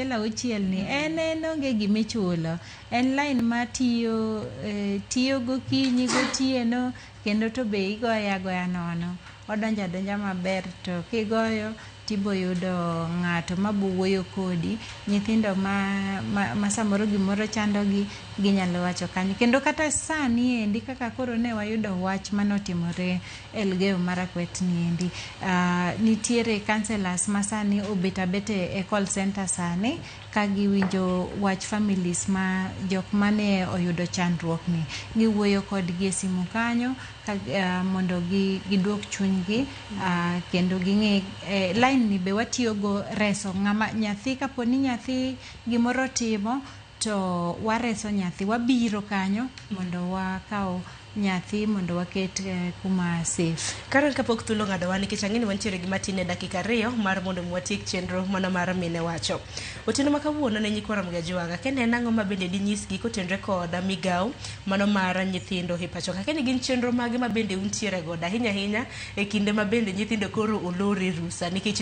1 6 ni en onge gimichulo. En line matiyo tiyo gokinyi, gotieno, kendo to be igoye agoya nono. Odonjo adonja maber, to kigoyo tibo yudo ng'ato mabo wuoyo kodi. Nyithindo ma samoro gimoro chandogi, ginyalo wacho kanyo. Kendo kata sani endi kaka koro ne wayudo wach manotimore Elgeyo Marakwet ni endi, nitiere counselors ma sani obet abet e call center sani ka giwinjo wach families ma jok mane oyudo chandruok ni, giwuoyo kodgi e simu kanyo ka, mondo giduok chunygi, kendo ging'e line ni be watiyogo reso ng'ama nyathi. Kapo ni nyathi gimoro otimo, to wareso nyathi, wabiro kanyo mondo wakaw nyathi mondo waket kuma safe. Karen, kapok thuolo ng'adowa, nikech ang'e ni wantiere gi matin e dakika 2 mar mondo mi watiek chenro mana mar mine wacho otieno ma kawuono ne nyikwa Ramogi Ajwanga, kende en ang'o ma bende dinyisgi kotenre kod migawo mano mar nyithindo e pacho ka? Kende gin chenro mage ma bende untiere godo ahinya ahinya e kinde ma bende nyithindo koro olor e rusa nikech